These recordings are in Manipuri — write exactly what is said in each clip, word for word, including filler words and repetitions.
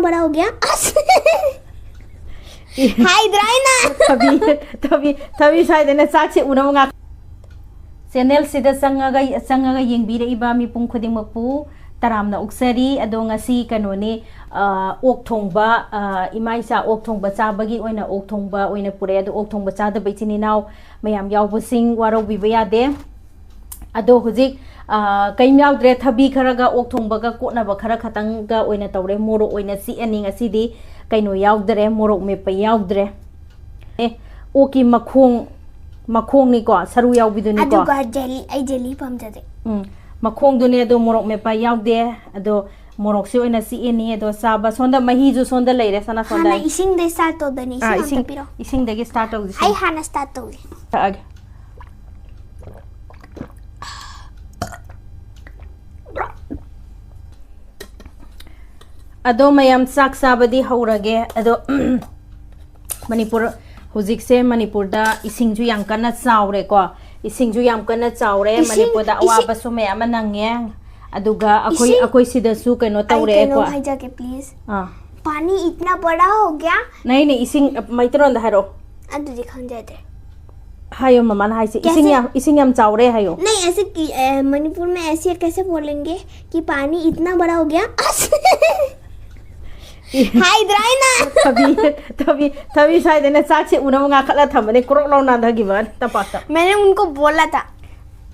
बड़ा हो गया। हाय द्राइना। ꯊꯕꯤ ꯊꯕꯤ ꯊꯕꯤ ꯁ꯭ꯋꯥꯏꯗꯅ ꯆꯥꯛꯁꯦ ꯎꯅꯕ ꯉꯥꯛ ꯆꯦꯅꯦꯜꯁꯤꯗ ꯆꯪꯉꯒ ꯆꯪꯉꯒ ꯌꯦꯡꯕꯤꯔꯛꯏꯕ ꯃꯤꯄꯨꯝ ꯈꯨꯗꯤꯡꯃꯛꯄꯨ ꯇꯔꯥꯝꯅ ꯑꯣꯛꯆꯔꯤ꯫ ꯑꯗꯣ ꯉꯁꯤ ꯀꯩꯅꯣꯅꯤ, ꯑ, ꯑꯣꯛ ꯊꯣꯡꯕ, ꯑ, ꯏꯃꯥ ꯏꯆꯥ ꯑꯣꯛ ꯊꯣꯡꯕ ꯆꯥꯕꯒꯤ ꯑꯣꯏꯅ ꯑꯣꯛ ꯊꯣꯡꯕ ꯑꯣꯏꯅ ꯄꯨꯔꯛꯑꯦ꯫ ꯑꯗꯣ ꯑꯣꯛ ꯊꯣꯡꯕ ꯆꯥꯗꯕ ꯏꯆꯤꯟ ꯏꯅꯥꯎ ꯃꯌꯥꯝ ꯌꯥꯎꯕꯁꯤꯡ ꯋꯥꯔꯧꯕꯤꯕ ꯌꯥꯗꯦ꯫ ꯑꯗꯣ ꯍꯧꯖꯤꯛ, ꯑ, ꯀꯩꯝ ꯌꯥꯎꯗ꯭ꯔꯦ꯫ ꯊꯕꯤ ꯈꯔꯒ ꯑꯣꯛ ꯊꯣꯡꯕꯒ ꯀꯣꯠꯅꯕ ꯈꯔ ꯈꯛꯇꯪꯒ ꯑꯣꯏꯅ ꯇꯧꯔꯦ꯫ ꯃꯣꯔꯣꯛ ꯑꯣꯏꯅ ꯆꯤꯛꯑꯅꯤ ꯉꯁꯤꯗꯤ꯫ ꯀꯩꯅꯣ ꯌꯥꯎꯗ꯭ꯔꯦ, ꯃꯣꯔꯣꯛ ꯃꯦꯠꯄ ꯌꯥꯎꯗ꯭ꯔꯦ꯫ ꯑꯦ, ꯑꯣꯛꯀꯤ ꯃꯈꯣꯡ, ꯃꯈꯣꯡꯅꯤꯀꯣ, ꯁꯔꯨ ꯌꯥꯎꯕꯤꯗꯨꯅꯤꯀꯣ꯫ ꯑꯗꯨꯒ ꯖꯦꯂꯤ, ꯑꯩ ꯖꯦꯂꯤ ꯄꯥꯝꯖꯗꯦ꯫ ꯎꯝ, ꯃꯈꯣꯡꯗꯨꯅꯦ꯫ ꯑꯗꯣ ꯃꯣꯔꯣꯛ ꯃꯦꯠꯄ ꯌꯥꯎꯗꯦ꯫ ꯑꯗꯣ ꯃꯣꯔꯣꯛꯁꯤ ꯑꯣꯏꯅ ꯆꯤꯛꯑꯅꯤ꯫ ꯑꯗꯣ ꯆꯥꯕ, ꯁꯣꯝꯗ ꯃꯍꯤꯁꯨ ꯁꯣꯝꯗ ꯂꯩꯔꯦ, ꯁꯅꯥ ꯁꯣꯝꯗ꯫ ꯍꯥꯟꯅ ꯏꯁꯤꯡꯗꯩ start ꯇꯧꯗꯣꯏꯅꯤ꯫ ꯏꯁꯤꯡ ꯑꯥ, ꯑꯝꯇ ꯏꯁꯤꯡ, ꯄꯤꯔꯣ꯫ ꯏꯁꯤꯡꯗꯒꯤ start ꯇꯧꯁꯤ꯫ ꯑꯩ ꯍꯥꯟꯅ start ꯇꯧꯒꯦ꯫ ꯊꯛꯑꯒꯦ꯫ ꯑꯗꯣ ꯃꯌꯥꯝ ꯆꯥꯛ ꯆꯥꯕꯗꯤ ꯍꯧꯔꯒꯦ꯫ ꯑꯗꯣ ꯃꯅꯤꯄꯨꯔ, ꯍꯧꯖꯤꯛꯁꯦ ꯃꯅꯤꯄꯨꯔꯗ ꯏꯁꯤꯡꯁꯨ ꯌꯥꯝ ꯀꯟꯅ ꯆꯥꯎꯔꯦꯀꯣ꯫ ꯏꯁꯤꯡꯁꯨ ꯌꯥꯝ ꯀꯟꯅ ꯆꯥꯎꯔꯦ꯫ ꯏꯁꯤꯡ, ꯃꯅꯤꯄꯨꯔꯗ ꯏꯁꯤꯡ, ꯑꯋꯥꯕꯁꯨ ꯃꯌꯥꯝ ꯑꯃ ꯅꯪꯉꯦ꯫ ꯑꯗꯨꯒ ꯑꯩꯈꯣꯏ, ꯏꯁꯤꯡ, ꯑꯩꯈꯣꯏ ꯁꯤꯗꯁꯨ ꯀꯩꯅꯣ ꯑꯩ ꯇꯧꯔꯦꯀꯣ꯫ ꯀꯩꯅꯣꯝ ꯍꯥꯏꯖꯒꯦ, please꯫ ꯑꯥ꯫ पानी इतना बड़ा हो गया꯫ ꯅꯩ ꯅꯩ, ꯏꯁꯤꯡ ꯃꯩꯇꯩꯂꯣꯟꯗ ꯍꯥꯏꯔꯛꯑꯣ꯫ ꯑꯗꯨꯗꯤ ꯈꯪꯖꯗ꯭ꯔꯦ꯫ ꯍꯥꯏꯌꯣ, ꯃꯃꯥꯅ ꯍꯥꯏꯁꯦ, ꯏꯁꯤꯡ कैसे? ꯌꯥꯝ, ꯏꯁꯤꯡ ꯌꯥꯝ ꯆꯥꯎꯔꯦ ꯍꯥꯏꯌꯣ꯫ नहीं, ऐसे कि, अ, मणिपुर में ऐसे कैसे बोलेंगे कि पानी इतना बड़ा हो गया? ꯍꯥꯏꯗ꯭ꯔꯥ ꯑꯩꯅ? ꯊꯕꯤ, ꯊꯕꯤ, ꯊꯕꯤ ꯁ꯭ꯋꯥꯏꯗꯅ ꯆꯥꯛꯁꯦ ꯎꯅꯕ ꯉꯥꯈꯠꯂ ꯊꯝꯕꯅꯦ, ꯀ꯭ꯔꯣꯛ ꯂꯥꯎ ꯅꯥꯟꯊꯈꯤꯕ ꯋꯥꯅꯤ ꯇꯄꯥꯛꯇ꯫ मैंने उनको बोला था꯫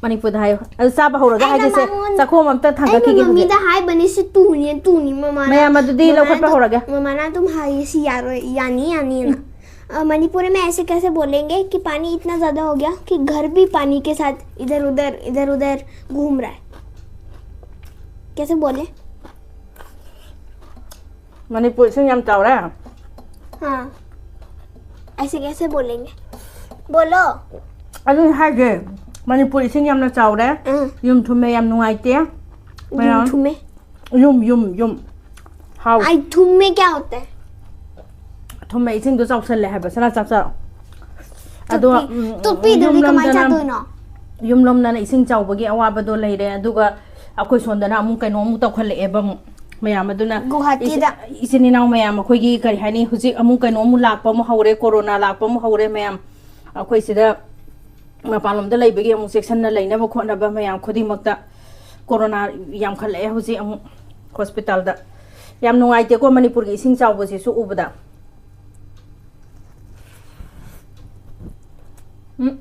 ꯃꯅꯤꯄꯨꯔꯗ ꯍꯥꯏꯌꯣ꯫ ꯑꯗꯨ ꯆꯥꯕ ꯍꯧꯔꯒ ꯑꯩꯅ ꯍꯥꯏꯒꯦꯁꯦ, ꯃꯉꯣꯟꯗ, ꯆꯥꯛꯈꯣꯝ ꯑꯝꯇ ꯑꯩꯅ ꯊꯥꯡꯒꯠꯈꯤꯒꯦ ꯍꯧꯖꯤꯛ꯫ ꯃꯃꯤꯗ ꯍꯥꯏꯕꯅꯤ, ꯁꯤ ꯇꯨꯅꯤ, ꯇꯨꯅꯤ, ꯃꯃꯥꯅ, ꯃꯌꯥꯝ ꯑꯗꯨꯗꯤ ꯃꯃꯥꯅ ꯂꯧꯈꯠꯄ ꯑꯗꯨꯝ, ꯍꯧꯔꯒꯦ꯫ ꯃꯃꯥꯅ ꯑꯗꯨꯝ ꯍꯥꯏꯌꯦ, ꯁꯤ ꯌꯥꯔꯣꯏ, ꯌꯥꯅꯤ, ꯌꯥꯅꯤꯅ꯫ ꯎꯝ꯫ अ, मणिपुर में ऐसे कैसे बोलेंगे कि पानी इतना ज्यादा हो गया कि घर भी पानी के साथ इधर उधर, इधर उधर घूम रहा है? कैसे बोले? ꯃꯅꯤꯄꯨꯔ ꯏꯁꯤꯡ ꯌꯥꯝ ꯆꯥꯎꯔꯦ꯫ हाँ, ऐसे कैसे बोलेंगे? बोलो। ꯑꯗꯨꯅ ꯍꯥꯏꯁꯦ, ꯃꯅꯤꯄꯨꯔ ꯏꯁꯤꯡ ꯌꯥꯝꯅ ꯆꯥꯎꯔꯦ꯫ ꯎꯝ꯫ ꯌꯨꯝ ꯊꯨꯝꯃꯦ, ꯌꯥꯝ ꯅꯨꯡꯉꯥꯏꯇꯦ꯫ ꯌꯨꯝ ꯃꯌꯥꯝ꯫ ꯊꯨꯝꯃꯦ? ꯌꯨꯝ, ꯌꯨꯝ, ꯌꯨꯝ꯫ ꯍꯥꯎ꯫ ꯑꯩ ꯊꯨꯝꯃꯦ क्या होता है? ꯊꯨꯝꯃꯦ, ꯏꯁꯤꯡꯗꯣ ꯆꯥꯎꯁꯜꯂꯦ ꯍꯥꯏꯕ, ꯁꯅꯥ ꯆꯥꯛ ꯆꯥꯔꯣ꯫ ꯑꯗꯣ, ꯇꯨꯞꯄꯤ-, ꯎꯝ, ꯇꯨꯞꯄꯤꯗꯨꯗꯤ ꯌꯨꯝ ꯀꯃꯥꯏ ꯂꯣꯝꯗꯅ, ꯆꯥꯗꯣꯏꯅꯣ? ꯌꯨꯝ ꯂꯣꯝꯗꯅ ꯏꯁꯤꯡ ꯆꯥꯎꯕꯒꯤ ꯑꯋꯥꯕꯗꯣ ꯂꯩꯔꯦ, ꯑꯗꯨꯒ ꯑꯩꯈꯣꯏ ꯁꯣꯝꯗꯅ ꯑꯃꯨꯛ ꯀꯩꯅꯣꯃꯨꯛ ꯇꯧꯈꯠꯂꯛꯑꯦꯕ ꯑꯃꯨꯛ꯫ ꯃꯌꯥꯝ ꯑꯗꯨꯅ ꯒꯨꯋꯥꯍꯥꯇꯤꯗ꯫ ꯏꯆꯤꯟ ꯏꯅꯥꯎ ꯃꯌꯥꯝ, ꯑꯩꯈꯣꯏꯒꯤ ꯀꯔꯤ ꯍꯥꯏꯅꯤ, ꯍꯧꯖꯤꯛ ꯑꯃꯨꯛ ꯀꯩꯅꯣ ꯑꯃꯨꯛ ꯂꯥꯛꯄ ꯑꯃꯨꯛ ꯍꯧꯔꯦ, ꯀꯣꯔꯣꯅꯥ ꯂꯥꯛꯄ ꯑꯃꯨꯛ ꯍꯧꯔꯦ ꯃꯌꯥꯝ꯫ ꯑꯩꯈꯣꯏ ꯁꯤꯗ ꯃꯄꯥꯟꯂꯣꯝꯗ ꯂꯩꯕꯒꯤ ꯑꯃꯨꯛ ꯆꯦꯛꯁꯤꯟꯅ ꯂꯩꯅꯕ ꯈꯣꯠꯅꯕ ꯃꯌꯥꯝ ꯈꯨꯗꯤꯡꯃꯛꯇ ꯀꯣꯔꯣꯅꯥ ꯌꯥꯝꯈꯠꯂꯛꯑꯦ ꯍꯧꯖꯤꯛ ꯑꯃꯨꯛ ꯍꯣꯁꯄꯤꯇꯥꯜꯗ꯫ ꯌꯥꯝ ꯅꯨꯡꯉꯥꯏꯇꯦꯀꯣ ꯃꯅꯤꯄꯨꯔꯒꯤ ꯏꯁꯤꯡ ꯆꯥꯎꯕꯁꯤꯁꯨ ꯎꯕꯗ꯫ ꯎꯝ꯫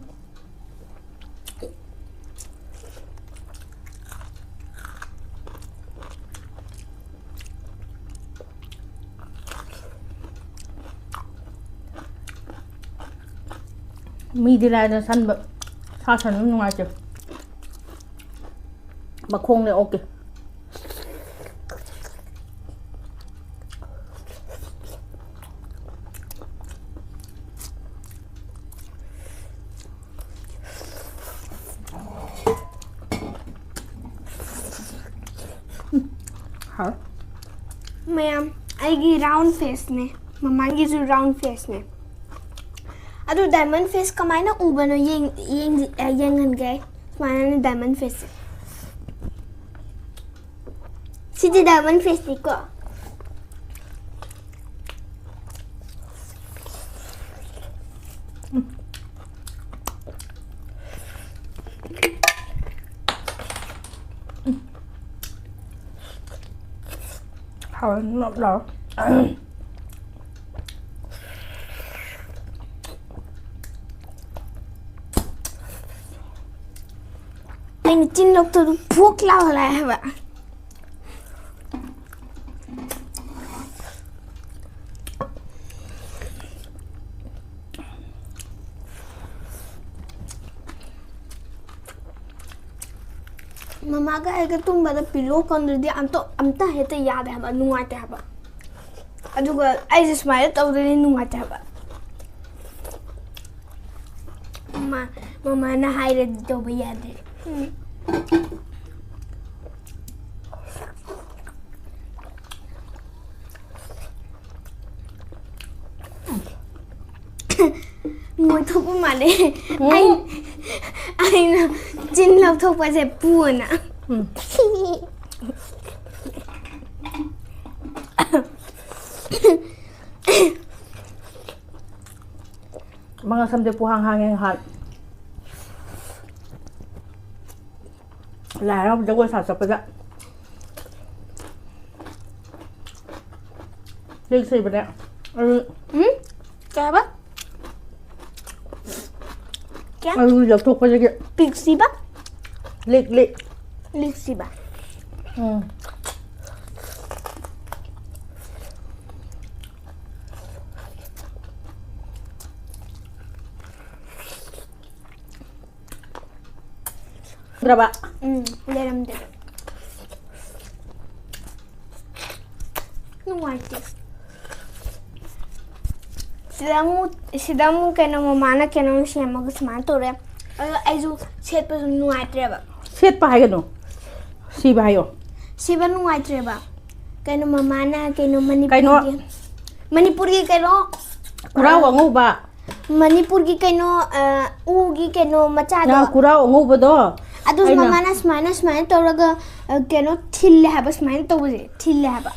ꯃꯤꯗꯤ ꯂꯥꯏꯅ ꯁꯟꯕ, ꯁꯥ ꯁꯟ ꯑꯗꯨꯝ ꯅꯨꯡꯉꯥꯏꯇꯦ꯫ ꯃꯈꯣꯡꯅꯦ ꯑꯣꯛꯀꯤ꯫ ꯍꯥꯎ꯫ ꯃꯌꯥꯝ, ꯑꯩꯒꯤ ꯔꯥꯎꯟ ꯐꯦꯁꯅꯦ, ꯃꯃꯥꯡꯒꯤꯁꯨ ꯔꯥꯎꯟ ꯐꯦꯁꯅꯦ꯫ ꯑꯗꯨ ꯗꯥꯏꯃꯟ ꯐꯦꯁ ꯀꯃꯥꯏꯅ ꯎꯕꯅꯣ ꯌꯦꯡ- ꯌꯦꯡ- ꯑ, ꯌꯦꯡꯍꯟꯒꯦ꯫ ꯁꯨꯃꯥꯏꯅꯅꯦ ꯗꯥꯏꯃꯟ ꯐꯦꯁꯁꯦ꯫ ꯁꯤꯗꯤ ꯗꯥꯏꯃꯟ ꯐꯦꯁꯅꯤꯀꯣ꯫ ꯍꯥꯎꯋꯦ, ꯅꯞ ꯂꯥꯎ꯫ ꯑꯩꯅ ꯆꯤꯟ ꯂꯧꯊꯣꯛꯑꯗꯤ ꯐꯨꯛ ꯂꯥꯎ ꯂꯥꯛꯑꯦ ꯍꯥꯏꯕ꯫ ꯃꯃꯥꯒ ꯑꯩꯒ ꯇꯨꯝꯕꯗ ꯄꯤꯂꯣ ꯀꯪꯗ꯭ꯔꯗꯤ ꯑꯝꯇ ꯑꯝꯇ ꯍꯦꯛꯇ ꯌꯥꯗꯦ ꯍꯥꯏꯕ, ꯅꯨꯡꯉꯥꯏꯇꯦ ꯍꯥꯏꯕ꯫ ꯑꯗꯨꯒ ꯑꯩꯁꯦ ꯁꯨꯃꯥꯏꯅ ꯇꯧꯗ꯭ꯔꯗꯤ ꯅꯨꯡꯉꯥꯏꯇꯦ ꯍꯥꯏꯕ꯫ ꯃꯃꯥ, ꯃꯃꯥꯅ ꯍꯥꯏꯔꯗꯤ ꯇꯧꯕ ꯌꯥꯗꯦ꯫ ꯎꯝ꯫ ꯃꯣꯏ ꯊꯣꯛꯄ ꯃꯥꯜꯂꯦ꯫ ꯑꯩ- ꯑꯩꯅ ꯆꯤꯟ ꯂꯧꯊꯣꯛꯄꯁꯦ ꯄꯨꯑꯅ꯫ ꯎꯝ꯫ ꯃꯉꯛ ꯁꯝꯗꯤ ꯄꯨꯍꯥꯡ ꯍꯥꯡꯉꯦ ꯉꯍꯥꯟ꯫ ꯂꯥꯏ ꯍꯔꯥꯎꯕ ꯖꯒꯣꯏ ꯁꯥ ꯆꯠꯄꯗ ꯂꯤꯛ ꯁꯤꯕꯅꯦ꯫ ꯑꯗꯨ ꯎꯝ? ꯀꯩ ꯍꯥꯏꯕ? ꯀꯌꯥ? ꯑꯗꯨ ꯂꯧꯊꯣꯛꯄꯗꯒꯤ ꯄꯤꯛꯁꯤꯕ? ꯂꯤꯛ, ꯂꯤꯛ꯫ ꯂꯤꯛꯁꯤꯕ? ꯎꯝ꯫ ꯗ꯭ꯔꯕ? ꯎꯝ, ꯂꯩꯔꯝꯗꯦ꯫ ꯅꯨꯡꯉꯥꯏꯇꯦ꯫ ꯁꯤꯗ ꯑꯃꯨꯛ, ꯁꯤꯗ ꯑꯃꯨꯛ ꯀꯩꯅꯣ, ꯃꯃꯥꯅ ꯀꯩꯅꯣꯝ ꯁꯦꯝꯃꯒ ꯁꯨꯃꯥꯏꯅ ꯇꯧꯔꯦ꯫ ꯑꯗꯣ ꯑꯩꯁꯨ ꯁꯦꯠꯄꯁꯨ ꯅꯨꯡꯉꯥꯏꯇ꯭ꯔꯦꯕ꯫ ꯁꯦꯠꯄ ꯍꯥꯏꯒꯅꯨ, ꯁꯤꯕ ꯍꯥꯏꯌꯣ꯫ ꯁꯤꯕ ꯅꯨꯡꯉꯥꯏꯇ꯭ꯔꯦꯕ꯫ ꯀꯩꯅꯣ, ꯃꯃꯥꯅ ꯀꯩꯅꯣ, ꯀꯩꯅꯣ? ꯃꯅꯤꯄꯨꯔꯒꯤ, ꯃꯅꯤꯄꯨꯔꯒꯤ ꯀꯩꯅꯣ, ꯈꯨꯔꯥꯎ ꯑ, ꯑꯉꯧꯕ꯫ ꯃꯅꯤꯄꯨꯔꯒꯤ ꯀꯩꯅꯣ, ꯑ, ꯎꯒꯤ ꯀꯩꯅꯣ ꯃꯆꯥꯗꯣ꯫ ꯅꯪ ꯈꯨꯔꯥꯎ ꯑꯉꯧꯕꯗꯣ꯫ ꯑꯗꯨꯁꯨ ꯑꯩꯅ ꯃꯃꯥꯅ ꯁꯨꯃꯥꯏꯅ, ꯁꯨꯃꯥꯏꯅ ꯇꯧꯔꯒ, ꯑ, ꯀꯩꯅꯣ ꯊꯤꯜꯂꯦ ꯍꯥꯏꯕ, ꯁꯨꯃꯥꯏꯅ ꯇꯧꯕꯁꯦ ꯊꯤꯜꯂꯦ ꯍꯥꯏꯕ꯫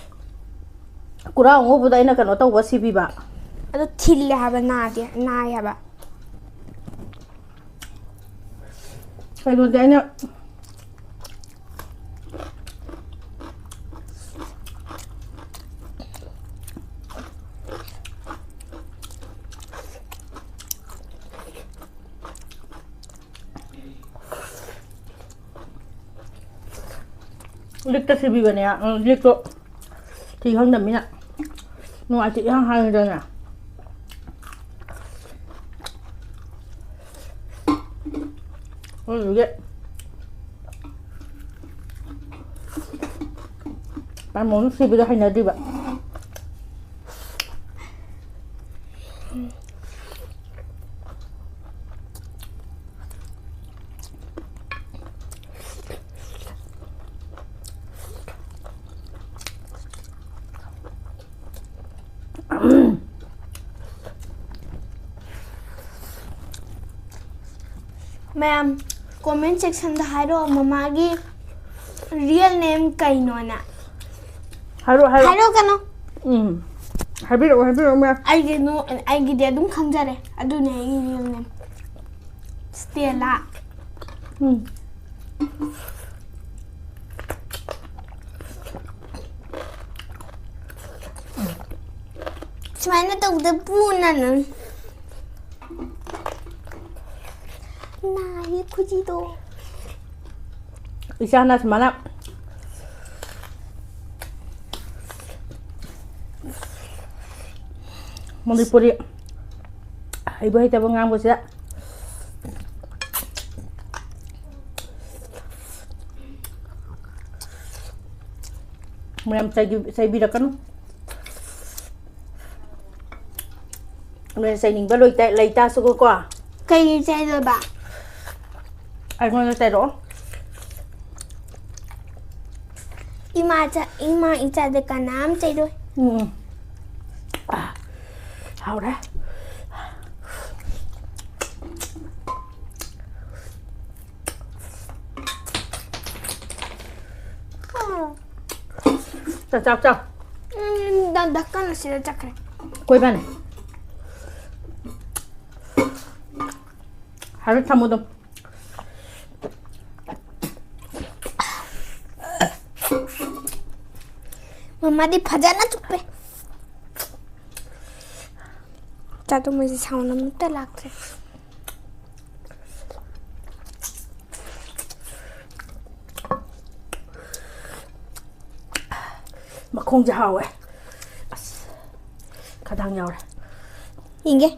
ꯈꯨꯔꯥꯎ ꯑꯉꯧꯕꯗꯣ ꯑꯩꯅ ꯀꯩꯅꯣ ꯇꯧꯕ ꯁꯤꯕꯤꯕ꯫ ꯑꯗꯣ ꯊꯤꯜꯂꯦ ꯍꯥꯏꯕ, ꯅꯥꯗꯦ, ꯅꯥꯏ ꯍꯥꯏꯕ꯫ ꯀꯩꯅꯣꯗꯤ ꯑꯩꯅ ꯂꯤꯛꯇ ꯁꯤꯕꯤꯕꯅꯦ꯫ ꯎꯝ, ꯂꯤꯛꯇꯣ ꯊꯤ ꯈꯪꯗꯕꯅꯤꯅ ꯅꯨꯡꯉꯥꯏꯇꯦ ꯏꯍꯥꯡ ꯍꯥꯡꯉꯤꯗꯅ꯫ ꯑꯗꯨꯗꯨꯒꯤ ꯄꯥꯝꯕꯣꯝ ꯁꯤꯕꯗꯣ ꯍꯩꯅꯗ꯭ꯔꯤꯕ꯫ ꯃꯌꯥꯝ comment sectionꯗ ꯍꯥꯏꯔꯛꯑꯣ ꯃꯃꯥꯒꯤ real name ꯀꯩꯅꯣꯅ꯫ ꯍꯥꯏꯔꯛꯑꯣ, ꯍꯥꯏꯔꯛꯑꯣ꯫ ꯍꯥꯏꯔꯛꯑꯣ ꯀꯩꯅꯣ꯫ ꯎꯝ꯫ ꯍꯥꯏꯕꯤꯔꯛꯑꯣ, ꯍꯥꯏꯕꯤꯔꯛꯑꯣ, ꯃꯌꯥꯝ꯫ ꯑꯩꯒꯤ ꯅꯣ-, ꯑꯩꯒꯤꯗꯤ ꯑꯗꯨꯝ ꯈꯪꯖꯔꯦ꯫ ꯑꯗꯨꯅꯦ ꯑꯩꯒꯤ real name꯫ Stella꯫ ꯎꯝ꯫ ꯁꯨꯃꯥꯏꯅ ꯇꯧꯗ ꯄꯨꯅ ꯅꯪ꯫ ꯅꯥꯏꯌꯦ ꯈꯨꯖꯤꯗꯣ꯫ ꯏꯆꯥꯅ ꯁꯨꯃꯥꯏꯅ ꯃꯅꯤꯄꯨꯔꯤ ꯍꯩꯕ ꯍꯩꯇꯕ ꯉꯥꯡꯕꯁꯦ ꯃꯌꯥꯝ ꯆꯩꯕꯤ-, ꯆꯩꯕꯤꯔꯛꯀꯅꯨ꯫ ꯅꯣꯏꯅ ꯆꯩꯅꯤꯡꯕ ꯂꯣꯏꯇ-, ꯂꯩꯇꯥꯁꯨꯀꯣ꯫ ꯀꯩꯒꯤ ꯆꯩꯗꯣꯏꯕ? ꯑꯩꯉꯣꯟꯗ ꯆꯩꯔꯛꯑꯣ꯫ ꯏꯃꯥ ꯆ-, ꯏꯃꯥ ꯏꯆꯥꯗ ꯀꯅꯥꯝ ꯆꯩꯔꯣꯏ꯫ ꯎꯝ꯫ ꯑꯥ, ꯍꯥꯎꯔꯦ꯫ ꯆꯥꯎ, ꯆꯥꯎ, ꯆꯥꯎ꯫ ꯎꯝ, ꯗ-, ꯗꯛꯀꯟ ꯑꯁꯤꯗ ꯆꯠꯈ꯭ꯔꯦ꯫ ꯀꯣꯏꯕꯅꯦ꯫ ꯍꯥꯏꯔ ꯊꯝꯃꯣ ꯑꯗꯨꯝ꯫ ꯃꯃꯥꯗꯤ ꯐꯖꯅ ꯆꯨꯞꯄꯦ꯫ ꯆꯥꯗꯣ ꯃꯣꯏꯁꯦ sound ꯑꯃꯠꯇ ꯂꯥꯛꯇ꯭ꯔꯦ꯫ ꯃꯈꯣꯡꯁꯦ ꯍꯥꯎꯋꯦ꯫ ꯑꯁ, ꯈꯗꯥꯡ ꯌꯥꯎꯔꯦ꯫ ꯌꯦꯡꯒꯦ꯫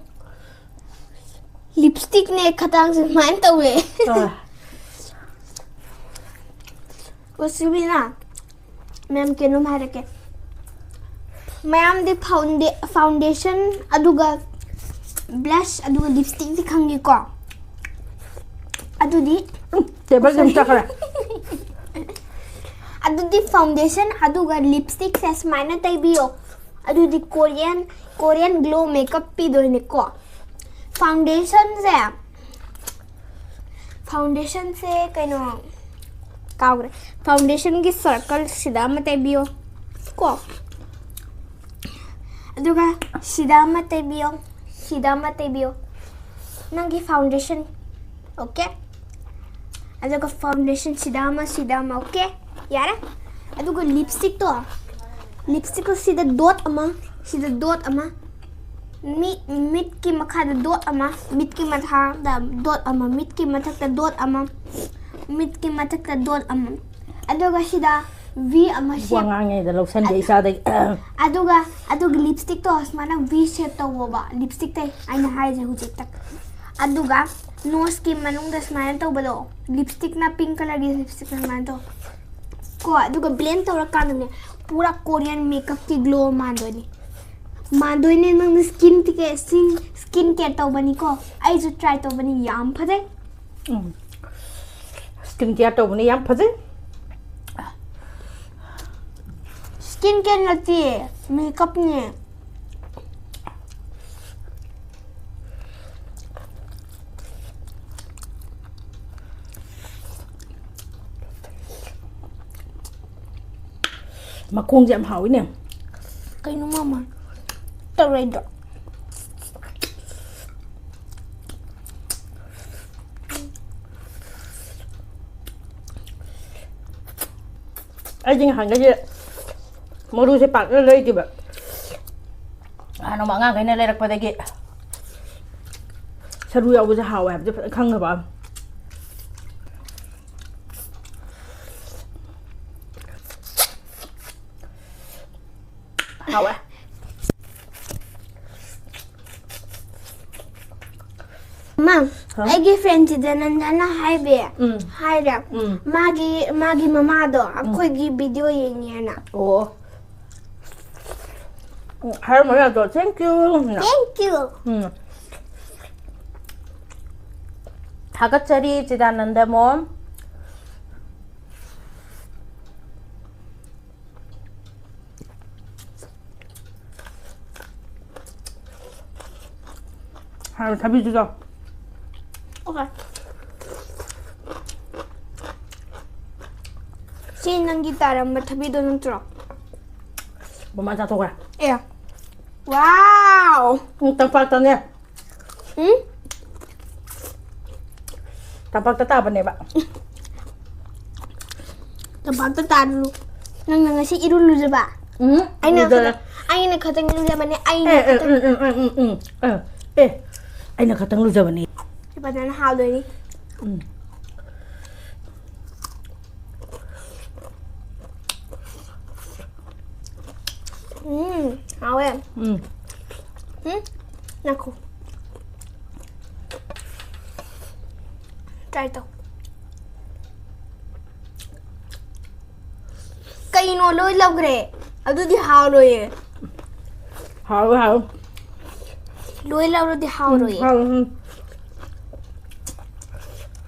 Lipstickꯅꯦ ꯈꯗꯥꯡꯁꯦ ꯁꯨꯃꯥꯏꯅ ꯇꯧꯋꯦ꯫ ꯑꯥ꯫ ꯑꯣ, ꯁꯤꯕꯤꯅꯥ, ꯃꯦꯝ ꯀꯩꯅꯣꯝ ꯍꯥꯏꯔꯛꯀꯦ꯫ ꯃꯌꯥꯝꯗꯤ founda-, foundation, ꯑꯗꯨꯒ blush, ꯑꯗꯨꯒ lipstickꯇꯤ ꯈꯪꯉꯦꯀꯣ? ꯑꯗꯨꯗꯤ ꯎꯝ, tableꯁꯦ ꯑꯃꯨꯛ ꯆꯠꯈ꯭ꯔꯦ꯫ ꯑꯗꯨꯗꯤ foundation ꯑꯗꯨꯒ lipstickꯁꯦ ꯁꯨꯃꯥꯏꯅ ꯇꯩꯕꯤꯌꯣ꯫ ꯑꯗꯨꯗꯤ Korean, Korean glow makeup ꯄꯤꯗꯣꯏꯅꯦꯀꯣ꯫ Foundationꯁꯦ, foundationꯁꯦ ꯀꯩꯅꯣ, ꯀꯥꯎꯒ꯭ꯔꯦ꯫ Foundationꯒꯤ circleꯁꯤꯗ ꯑꯃ ꯇꯩꯕꯤꯌꯣ ꯀꯣ꯫ ꯑꯗꯨꯒ ꯁꯤꯗ ꯑꯃ ꯇꯩꯕꯤꯌꯣ, ꯁꯤꯗ ꯑꯃ ꯇꯩꯕꯤꯌꯣ, ꯅꯪꯒꯤ foundation꯫ Okay? ꯑꯗꯨꯒ foundation ꯁꯤꯗ ꯑꯃ, ꯁꯤꯗ ꯑꯃ꯫ Okay? ꯌꯥꯔꯦ? ꯑꯗꯨꯒ lipstickꯇꯣ, lipstickꯇꯣ ꯁꯤꯗ dot ꯑꯃ, ꯁꯤꯗ dot ꯑꯃ, ꯃꯤꯠ, ꯃꯤꯠꯀꯤ ꯃꯈꯥꯗ dot ꯑꯃ, ꯃꯤꯠꯀꯤ ꯃꯈꯥꯗ dot ꯑꯃ, ꯃꯤꯠꯀꯤ ꯃꯊꯛꯇ dot ꯑꯃ, ꯃꯤꯠꯀꯤ ꯃꯊꯛꯇ dot ꯑꯃ꯫ ꯑꯗꯨꯒ ꯁꯤꯗ V ꯑꯃ ꯋꯥ ꯁꯦꯝ꯫ ꯉꯥꯡꯉꯩꯗ ꯂꯧꯁꯟꯗꯦ ꯏꯆꯥꯗꯒꯤ꯫ ꯑꯗꯨꯒ, ꯑꯗꯨꯒ lipstickꯇꯣ ꯁꯨꯃꯥꯏꯅ V shape ꯇꯧꯋꯣꯕ, lipstickꯇꯩ ꯑꯩꯅ ꯍꯥꯏꯁꯦ ꯍꯧꯖꯤꯛꯇ꯫ ꯑꯗꯨꯒ noseꯀꯤ ꯃꯅꯨꯡꯗ ꯁꯨꯃꯥꯏꯅ ꯇꯧꯕꯗꯣ, lipstickꯅ, pink colourꯒꯤ lipstickꯅ ꯁꯨꯃꯥꯏꯅ ꯇꯧ꯫ ꯀꯣ, ꯑꯗꯨꯒ blend ꯇꯧꯔꯀꯥꯟꯗꯅꯦ, ꯄꯨꯔꯥ Korean makeupꯀꯤ glow ꯃꯥꯟꯗꯣꯏꯅꯤ꯫ ꯃꯥꯟꯗꯣꯏꯅꯦ, ꯅꯪꯅ skin care, skin, skin care ꯇꯧꯕꯅꯤꯀꯣ꯫ ꯑꯩꯁꯨ try ꯇꯧꯕꯅꯤ, ꯌꯥꯝ ꯐꯖꯩ꯫ ꯎꯝ꯫ Skin care ꯇꯧꯕꯅꯤ, ꯌꯥꯝ ꯐꯖꯩ꯫ Skin care ꯅꯠꯇꯦ, makeupꯅꯦ꯫ ꯃꯈꯣꯡꯁꯦ ꯌꯥꯝ ꯍꯥꯎꯋꯤꯅꯦ꯫ ꯀꯩꯅꯣ ꯃꯥꯃ ꯇꯧꯔꯛꯏꯗꯣ? ꯑꯩꯗꯤ ꯉꯍꯥꯟꯈꯩꯗꯤ ꯃꯔꯨꯁꯦ ꯄꯥꯛꯅ ꯂꯩꯇꯦꯕ꯫ ꯅꯍꯥꯟ ꯅꯣꯡꯃ ꯑꯉꯥꯡꯈꯩꯅ ꯂꯩꯔꯛꯄꯗꯒꯤ ꯁꯔꯨ ꯌꯥꯎꯕꯁꯦ ꯍꯥꯎꯋꯦ ꯍꯥꯏꯕꯁꯦ ꯐꯖꯅ ꯈꯪꯈ꯭ꯔꯕ꯫ ꯍꯥꯎꯋꯦ꯫ ꯃꯥ, ꯍꯥ? ꯑꯩꯒꯤ friend ꯁꯤꯗ ꯅꯟꯗꯅ ꯍꯥꯏꯕꯤ꯫ ꯎꯝ꯫ ꯍꯥꯏꯔꯦ꯫ ꯎꯝ꯫ ꯃꯥꯒꯤ, ꯃꯥꯒꯤ ꯃꯃꯥꯗꯣ ꯑꯩꯈꯣꯏꯒꯤ video ꯌꯦꯡꯉꯦꯅ꯫ ꯑꯣ꯫ ꯎꯝ, ꯍꯥꯏꯔꯝꯃꯣ ꯌꯥꯗ꯭ꯔꯣ? Thank you꯫ Thank you꯫ ꯎꯝ꯫ ꯊꯥꯒꯠꯆꯔꯤ, ꯆꯤꯗꯥꯅꯟꯗ mom꯫ ꯍꯥꯏꯔꯣ, ꯊꯕꯤꯁꯨ ꯆꯥꯎ꯫ Okay꯫ ꯁꯤ ꯅꯪꯒꯤ ꯇꯥꯔꯝꯕ ꯊꯕꯤꯗꯣ ꯅꯠꯇ꯭ꯔꯣ? ꯃꯃꯥ ꯆꯥꯊꯣꯛꯈ꯭ꯔꯦ꯫ ꯑꯦ꯫ Wow! ꯎꯝ, ꯇꯝꯄꯥꯛꯇꯅꯦ꯫ ꯎꯝ? ꯇꯝꯄꯥꯛꯇ ꯇꯥꯕꯅꯦꯕ꯫ ꯇꯝꯄꯥꯛꯇ ꯇꯥꯔꯨ꯫ ꯅꯪꯅ ꯉꯁꯤ ꯏꯔꯨ ꯂꯨꯖꯕ? ꯎꯝ, ꯑꯩꯅ ꯂꯨꯖꯔꯦ꯫ ꯈꯛꯇꯪ, ꯑꯩꯅ ꯈꯛꯇꯪ ꯂꯨꯖꯕꯅꯦ꯫ ꯑꯩꯅ ꯑꯦ, ꯑꯦ, ꯈꯛꯇꯪ꯫ ꯎꯝ, ꯎꯝ, ꯎꯝ, ꯎꯝ, ꯎꯝ꯫ ꯑꯦ, ꯑꯦ, ꯑꯩꯅ ꯈꯛꯇꯪ ꯂꯨꯖꯕꯅꯦ꯫ ꯐꯖꯅ ꯍꯥꯎꯗꯣꯏꯅꯤ꯫ ꯎꯝ꯫ ꯎꯝ, ꯍꯥꯎꯋꯦ꯫ ꯎꯝ꯫ ꯎꯝ? ꯉꯥꯏꯈꯣ꯫ Try ꯇꯧ꯫ ꯀꯩꯅꯣ ꯂꯣꯏ ꯂꯧꯈ꯭ꯔꯦ? ꯑꯗꯨꯗꯤ ꯍꯥꯎꯔꯣꯏꯌꯦ꯫ ꯍꯥꯎꯋꯦ, ꯍꯥꯎꯋꯦ꯫ ꯂꯣꯏ ꯂꯧꯔꯗꯤ ꯍꯥꯎꯔꯣꯏꯌꯦ꯫ ꯍꯥꯎꯋꯦ, ꯎꯝ꯫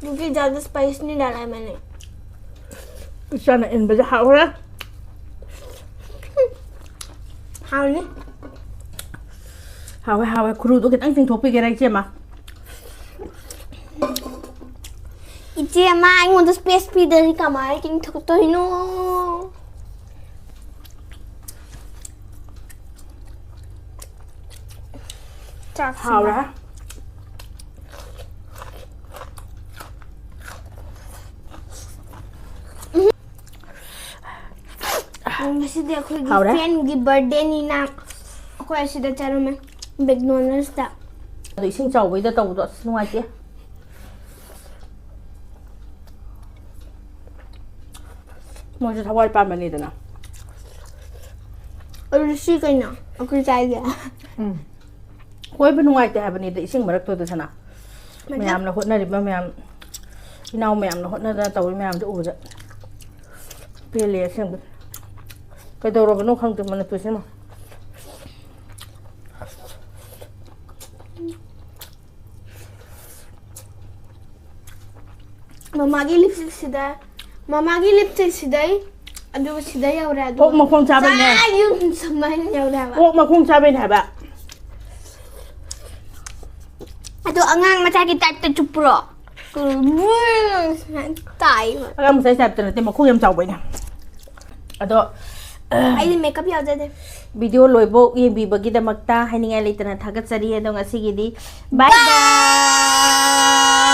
क्योंकि ज़्यादा spice नहीं डाला है मैंने। ꯏꯆꯥꯅ ꯏꯟꯕꯁꯦ ꯍꯥꯎꯔꯦ꯫ ꯍꯥꯎꯅꯤ꯫ ꯍꯥꯎꯋꯦ, ꯍꯥꯎꯋꯦ꯫ ꯈꯨꯔꯨꯗꯣ ꯈꯤꯇꯪ ꯆꯤꯡꯊꯣꯛꯄꯤꯒꯦꯔꯥ, ꯏꯆꯦꯃ? ꯏꯆꯦ ꯑꯃ ꯑꯩꯉꯣꯟꯗ space ꯄꯤꯗ꯭ꯔꯗꯤ ꯀꯃꯥꯏꯅ ꯆꯤꯡꯊꯣꯛꯇꯣꯏꯅꯣ? ꯆꯥꯛꯁꯤꯅ꯫ ꯍꯥꯎꯔꯦ꯫ ꯉꯁꯤꯗꯤ ꯑꯩꯈꯣꯏꯒꯤ ꯍꯥꯎꯔꯦ꯫ Friendꯒꯤ birthdayꯅꯤꯅ ꯑꯩꯈꯣꯏ ꯑꯁꯤꯗ ꯆꯥꯔꯝꯃꯦ, McDonald'sꯇ꯫ ꯑꯗꯣ ꯏꯁꯤꯡ ꯆꯥꯎꯕꯩꯗ ꯇꯧꯕꯗꯣ ꯑꯁ ꯅꯨꯡꯉꯥꯏꯇꯦ꯫ ꯃꯣꯏꯁꯨ ꯊꯋꯥꯏ ꯄꯥꯟꯕꯅꯤꯗꯅ꯫ ꯑꯗꯨꯗꯤ ꯁꯤ ꯀꯩꯅꯣ ꯑꯩꯈꯣꯏ ꯆꯥꯏꯁꯦ? ꯎꯝ꯫ ꯀꯣꯏꯕ ꯅꯨꯡꯉꯥꯏꯇꯦ ꯍꯥꯏꯕꯅꯤꯗ ꯏꯁꯤꯡ ꯃꯔꯛꯇꯨꯗ ꯁꯅꯥ꯫ ꯃꯌꯥꯝꯅ ꯍꯣꯠꯅꯔꯤꯕ ꯃꯌꯥꯝ, ꯏꯅꯥꯎ ꯃꯌꯥꯝꯅ ꯍꯣꯠꯅꯗꯅ ꯇꯧꯔꯤ ꯃꯌꯥꯝꯗꯣ ꯎꯕꯗ ꯄꯦꯜꯂꯦ ꯑꯁꯦꯡꯕ꯫ ꯀꯩꯗꯧꯔꯕꯅꯣ ꯈꯪꯗꯦ ꯃꯅꯤꯄꯨꯔꯁꯤꯃ꯫ ꯃꯃꯥꯒꯤ lipstickꯁꯤꯗ, ꯃꯃꯥꯒꯤ lipstickꯁꯤꯗꯩ, ꯑꯗꯨꯒ ꯁꯤꯗ ꯌꯧꯔꯦ, ꯑꯗꯨꯒ ꯑꯣꯛ ꯃꯈꯣꯡ ꯆꯥꯕꯩꯅꯦ꯫ ꯑꯥ, ꯌꯨꯝ ꯁꯨꯃꯥꯏꯅ ꯌꯧꯔꯦ ꯍꯥꯏꯕ꯫ ꯑꯣꯛ ꯃꯈꯣꯡ ꯆꯥꯕꯩꯅꯦ ꯍꯥꯏꯕ꯫ ꯑꯗꯣ ꯑꯉꯥꯡ ꯃꯆꯥꯒꯤ typeꯇ ꯆꯨꯞꯄ꯭ꯔꯣ? ꯁꯨꯃꯥꯏꯅ ꯇꯥꯏꯕ꯫ ꯑꯉꯥꯡ ꯃꯆꯥꯒꯤ typeꯇ ꯅꯠꯇꯦ, ꯃꯈꯣꯡ ꯌꯥꯝ ꯆꯥꯎꯕꯩꯅꯦ꯫ ꯑꯗꯣ ꯑꯩꯗꯤ ꯃꯦꯀꯞ ꯌꯥꯎꯖꯗꯦ꯫ ꯚꯤꯗꯤꯑꯣ ꯂꯣꯏꯕꯧ ꯌꯦꯡꯕꯤꯕꯒꯤꯗꯃꯛꯇ ꯍꯥꯏꯅꯤꯡꯉꯥꯏ ꯂꯩꯇꯅ ꯊꯥꯒꯠꯆꯔꯤ꯫ ꯑꯗꯣ ꯉꯁꯤꯒꯤꯗꯤ bye bye.